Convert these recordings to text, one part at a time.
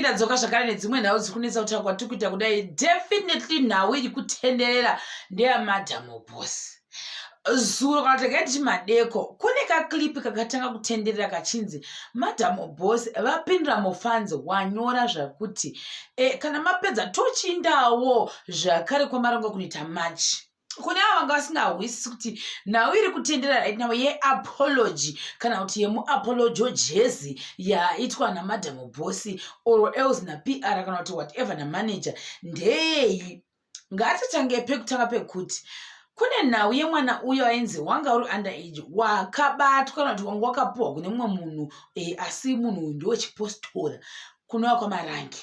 Ndadzoka zvakare nedzimwe nhau dziri kunetsa kutaura kwatiri kuita kudai. Definitely nhau iri kutenderera ndeyaMadam Boss. Zuro kana tagai tichi madeko, kune kaclip kakatanga kutenderera kachinzi Madam Boss vapindura mufanzi wanyora zvakuti kana mapedza tochindawo zvakare kwaMaronga kunoita march. Kune avo vanga vasingahwisisi kuti nhau iri kutendera right now yeapology kana kuti yemuapolojo jezi yaitwa naMadam Boss or else naPR kana kuti whatever namanager ndeyei, ngatitange pekutanga pekuti kune nhau yemwana uyo ainzi wanga uri under age, wakabatwa kana kuti wanga wakapuhwa kune mumwe munhu, asi munhu uyu ndewechipostora kunova kwaMarange.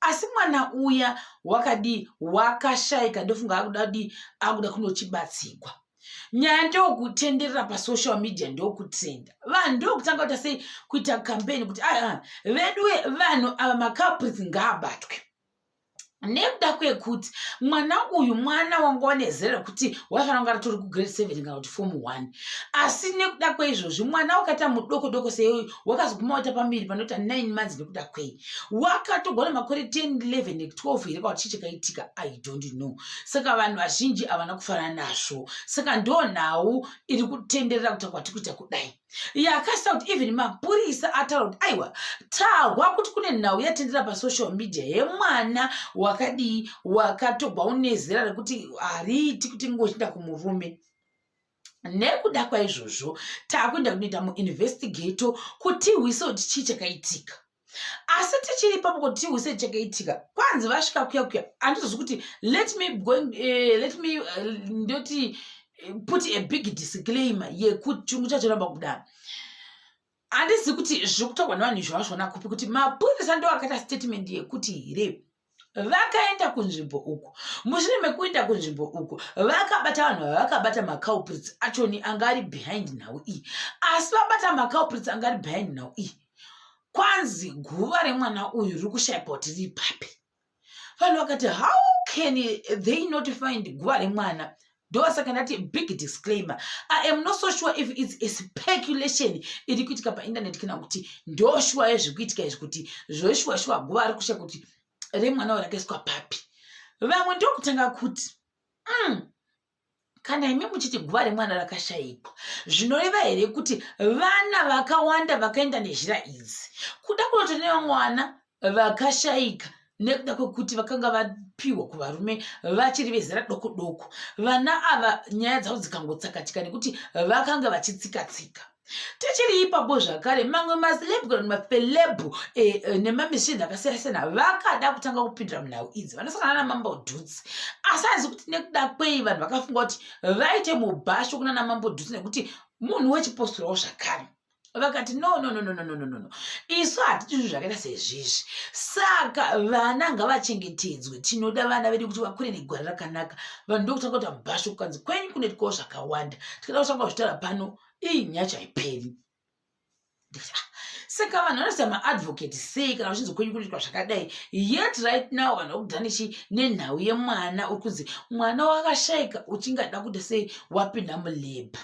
Asi mwana uya wakadii? Wakashaika. Ndofunga akuda dii, akuda kunochibatsigwa. Nyaya ndokutenderera pasocial media, ndokutrenda. Vanhu ndokutanga kuita sei? Kuita campaign kuti aa, veduwe, vanhu ava maculprits ngaabatwe, nekuda kwekuti mwana uyu, mwana wanga wane zera rekuti waifanira kunge atori kugrade 7 kana kuti form 1. Asi nekuda kweizvozvi mwana wakaita mudoko doko seiyoyo, wakazoguma waita pamuviri panoita 9 months. Nekuda kwei? Wakatogona makore 10, 11, 12 here kana chii chakaitika? I don't know. Saka vanhu vazhinji havana kufanana nazvo. Saka ndo nhau iri kutenderera kuta kwatiri kuita kudai, yakasita kuti even mapurisa ataura kuti aiwa, tahwa kuti kune nhau yatendera pasocial media yemwana wakadii, wakatogwa, une zera rekuti hariiti kuti ngochiinda kumurume. Nekuda kwaizvozvo taakuenda kunoita muinvestigate kuti tihwise kuti chii chakaitika. Asi tichiri ipapo kuti tihwise chakaitika, kwanzi vasvika kuya kuya, handizozvi kuti let me go, let me ndoti put a big disclaimer yekuti chirungu chachoramba kudaro. Handizi kuti zviri kutaurwa nevanhu izvo vazviona kupi, kuti mapurisa ndo akaita statement yekuti here vakaenda kunzvimbo uku. Mushure mekuenda kunzvimbo uku, vakabata vanhu vavakabata, maculprits achoni anga ari behind nhau iyi. Asi vabata maculprits anga ari behind nhau iyi, kwanzi guva remwana uyu riri kushayikwa kuti riri papi. Vanhu vakati, "How can they not find guva remwana?" Ndosaka ndati big disclaimer, I am not so sure if it's a speculation iri kuitika painternet kana kuti ndoshuwa yezviri kuitika izvi, kuti zvoshuwa shuwa guva ari kushaya kuti remwana uyu rakaiswa papi. Vamwe ndokutanga kuti, kana imi muchiti guva remwana rakashayikwa, zvinoreva here kuti vana vakawanda vakaenda nezhira idzi, kuda kunoti nevamwe vana vakashayika nekuda kwekuti vakanga vapiwa kuvarume vachiri vezera doko doko? Vana ava nyaya dzavo dzikangotsakatika nekuti vakanga vachitsika-tsika. Tichiri ipapo zvakare, mamwe maceleb kana maceleb nemamusicians akasiyana siyana vakada kutanga kupindura munhau idzi, vanosangana naMambo Dhuts. Asi hanzi kuti nekuda kwei vanhu vakafunga kuti vaite mubhasho kuna naMambo Dhuts? Nekuti munhu wechipostorawo zvakare. Vakati, "No, no, no, no, no, no, no, no, isu hatidi zvinhu zvakaita sezvizvi. Saka vana ngavachengetedzwe, tinoda vana vedu kuti vakure negwara rakanaka." Vanhu ndokutanga kuita mubhasho, kukanzi kwenyu kunoitwawo zvakawanda. Tikada kutanga kuzvitaura pano, ii, nyaya chaiperi. Saka vanhu vanoita maadvocate sei kana vachinzi kwenyu kunoitwa zvakadai? Yet right now vanhu vakudhanichi nenhau yemwana uri kunzi mwana wakashayika, uchingada kuti sei wapinda mulabour.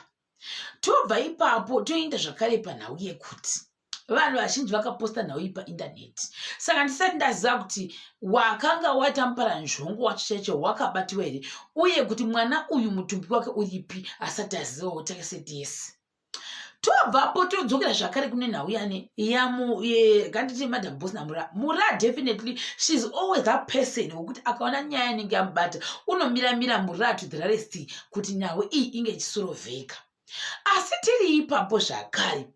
Tobva ipapo toenda zvakare panhau yekuti vanhu vazhinji vakaposta nhau iyi paindaneti. Saka ndisati ndaziva kuti wakanga waita muparanzvongo wacho chaicho wakabatiwa here, uye kuti mwana uyu mutumbi wake uripi, asati azivawo takese. Tobvapo todzokera zvakare kune nhau yani yamu nganditi Madam Boss naMura. Mura, definitely she's always that person wekuti akaona nyaya inenge yamubata, unomiramira mura to the rest kuti nhau iyi inge ichisorovheka. Asi tiri ipapo zvakare,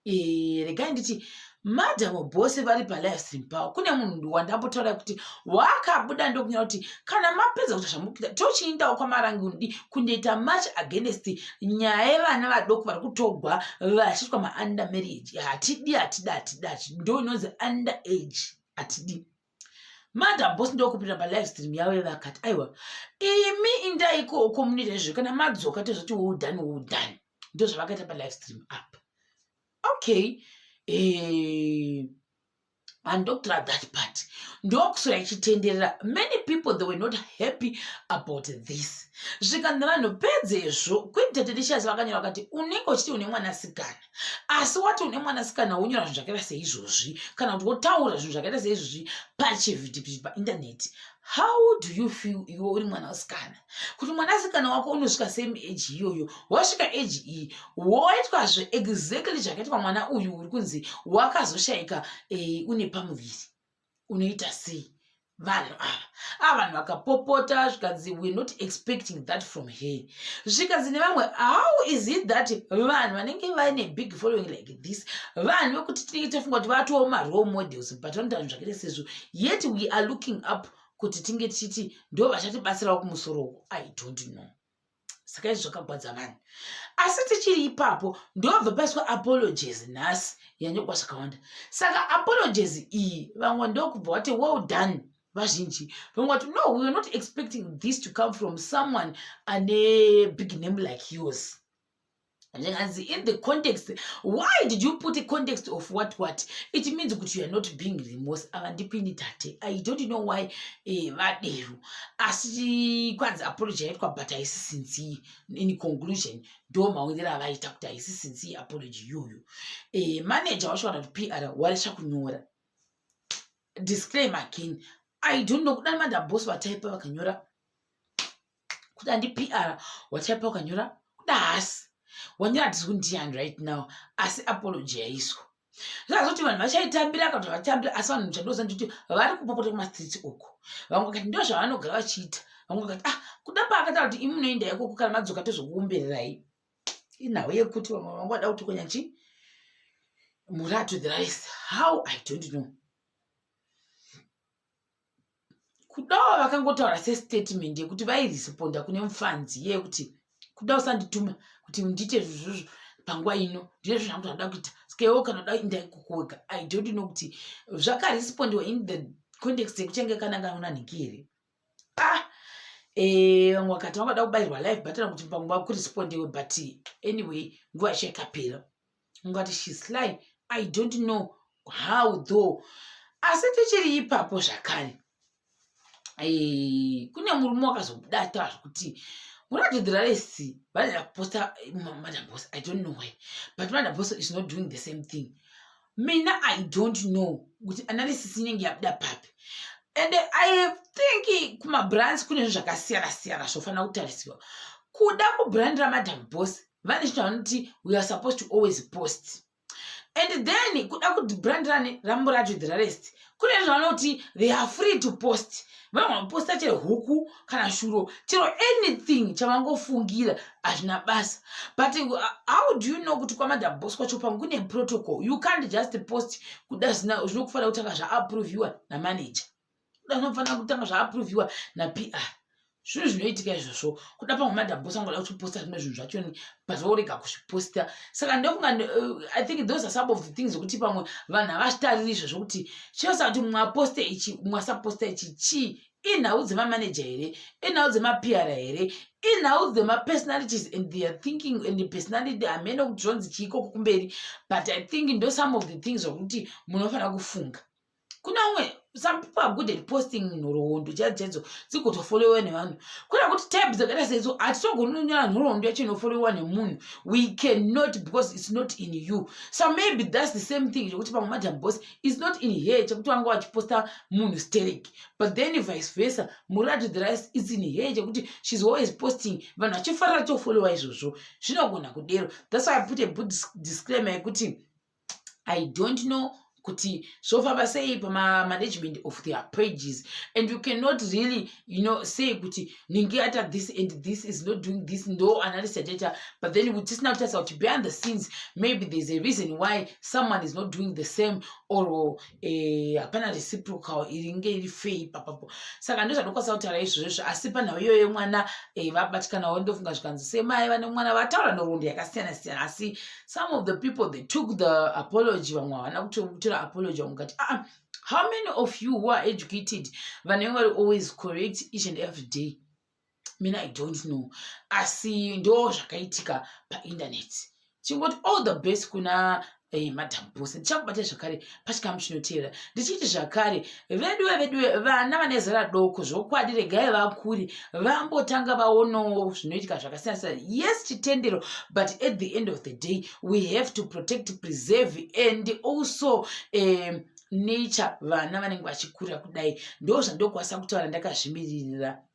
regai nditi Madam Boss vari palive stream pavo, kune munhu wandambotaura kuti wakabuda ndokunyora kuti kana mapedza kuita zvamukuita, tochiindawo kwaMarangi kundoita march against nyaya yevana vadoko vari kutogwa vachiitwa maunder marriage. Hatidi, hatidi, hatidi, hatidi. Ndo inonzi under age, hatidi. Madam Boss ndokupinda palive stream yavo, vakati, "Aiwa, imi indai ikoko munoita izvo, kana madzoka tozoti well done, well done." Ndo zvavakaita palive stream apa. Okay, handokutora that part. Ndokuswera ichitenderera. Many people, they were not happy about this. Zvikanzi nevanhu, pedzezvo Queen Tatelicious vakanyora vakati, unenge uchiti une mwanasikana, asi wati une mwanasikana, wonyora zvinhu zvakaita seizvozvi, kana kuti wotaura zvinhu zvakaita seizvozvi pachivhitivhiti, paindaneti. How do you feel iwe uri mwanasikana, kuti mwanasikana wako unosvika same age iyoyo, wasvika age iyi, woitwazve exactly zvakaitwa mwana uyu uri kunzi wakazoshayika une pamuviri? Unoita sei? Vanhu ava, vanhu vakapopota, zvikanzi, "We're not expecting that from her." Zvikanzi nevamwe, how is it that vanhu vanenge vaine big following like this, vanhu vekuti tinenge tofunga kuti vatoo marole models, but vanoita zvinhu zvakaita sezvo, yet we are looking up kuti tinge tichiti ndo vachatibatsirawo kumusoro uko? I don't know. Saka izvi zvakagwadza vanhu. Asi tichiri ipapo, ndobva paiswa apologies nhasi yanyorwa zvakawanda. Saka apologies iyi, vamwe ndokubva vati, "Well done." Vazhinji vamwe vati, "No, we are not expecting this to come from someone ane big name like yours." Zvikanzi, in the context, why did you put a context of what it means kuti you are not being remorse? Ava ndipini tate. I don't know why vadero, asi kwanzi apology yaitwa, but haisi sincere. In conclusion, ndo maonero avaita kuti haisi sincere apology iyoyo. Manager wacho kana kuti PR waresva kunyora disclaimer again. I don't know, kudani Madam Boss vataipa vakanyora, kuda ndi PR wataipa vakanyora, kuda hasi wanyora, hatisi kundiani right now, asi apology yaiswa. Zvazoti vanhu vachaitambira kana kuti vatambira, asi vanhu chandoziva ndikuti vari kupopota kumastreets uko. Vamwe vakati ndo zvavanogara vachiita. Vamwe vakati, ah, kuda paakataura kuti imi munoenda ikoko, kana madzoka tozokuumbererai. Inhau yekuti vamwe vanga vada kuti konya chi murato the rice. How, I don't know. Kudawo vakangotaura sestatement yekuti vairesponda kune mufanzi yekuti kuda usandituma kuti ndiite zvizvozvo panguva ino, ndine zvangu zvanoda kuita, saka iwo kana uda inda ikoko wega. I don't know kuti zvakarespondiwa in the context yekuchange kananga unanhiki here. Ah, vamwe vakati vangada kubayirwa live button kuti pamwe vakurespondewe, but anyway, nguva yacho yakapera. Ungati she's sly. I don't know how though. Asi tichiri ipapo zvakare, kune murume wakazobuda ataura zvekuti muratidhiraresi vanoda kuposta Madam Boss. I don't know why, but Madam Boss is not doing the same thing. Mina, I don't know kuti analysis inenge yabuda papi, and I think kumabrands kune zvinhu zvakasiyana siyana zvofanira kutarisirwa. Kuda kubrand raMadam Boss, vane chinhu vanoti we are supposed to always post, and then kuda kubrand rani raMurato the Rarest, kune zvavanoti they are free to post. Vamwe vaposta chero huku kana shuro, chero anything chavangofungira, hazvina basa. But how do you know kuti kwaMadam Boss kwacho pamwe kune protocol? You can't just post. Kuda zvinokufanira kutanga zvaapproviwa namanager, kuda zvinofanira kutanga zvaapproviwa naPR. Zvinhu zvinoitika izvozvo. Kuda pamwe Madam Boss angoda kuchiposta zvimwe zvinhu zvachoni, but vorega kuzviposta. Saka ndofunga, I think those are some of the things zvokuti pamwe vanhu havazvitariri izvozvo, kuti chinosa kuti mumwe aposte ichi, mumwe asaposta ichi, chii? Inhau dzemamanager here? Inhau dzemaPR here? Inhau dzemapersonalities and their thinking and the personality? Hamene kuti zvonzi chiikoko kumberi, but I think ndo some of the things zvokuti munofanira kufunga. Kuna umwe, some people are good at posting nhoroondo chaidzo chaidzo, dzigotofollowiwa nevanhu. Kuna kuti type dzakaita seidzo, hatitogoni kunyora nhoroondo yacho inofollowiwa nemunhu. We cannot, because it's not in you. So maybe that's the same thing chekuti pamwe Madam Boss is not in here, chekuti vanga vachiposta munhu sterek, but then vice versa, Murati the Rice is in here, chekuti she's always posting, vanhu vachifarira tofollowa izvozvo. Zvinogona kudero. That's why I put a good disclaimer yekuti I don't know kuti zvofamba sei pamamanagement of their pages, and you cannot really say kuti ningi ata this and this is not doing this. Ndo analysis yataita, but then tisina kutarisa kuti behind the scenes maybe there's a reason why someone is not doing the same, or hapana reciprocal iringe iri fair ipapapo. Saka ndo zvandokwanisa kutaura izvozvo. Asi panhau iyoyo yemwana, vabatikanawo. Ndofunga zvikanzi semai vane mwana vataura nhoroondo yakasiyana siyana, asi some of the people, they took the apology, vamwe havana kutora apology. Vamwe kati, ah, how many of you who are educated vanenge vari always correct each and every day? Mina, I don't know, asi ndo zvakaitika painternet. Chingoti all the best kuna Madam Boss, ndichakubata zvakare pachikamu chinoteera, ndichiti zvakare, veduwe, veduwe, vana vane zera doko, zvokwadi regai vakuri vambotanga vaonawo zvinoitika zvakasiyana siyana. Yes, chitendero, but at the end of the day we have to protect, preserve and also nature. Vana vanenge vachikura kudai, ndo zvandokwanisa kutaura ndakazvimiririra.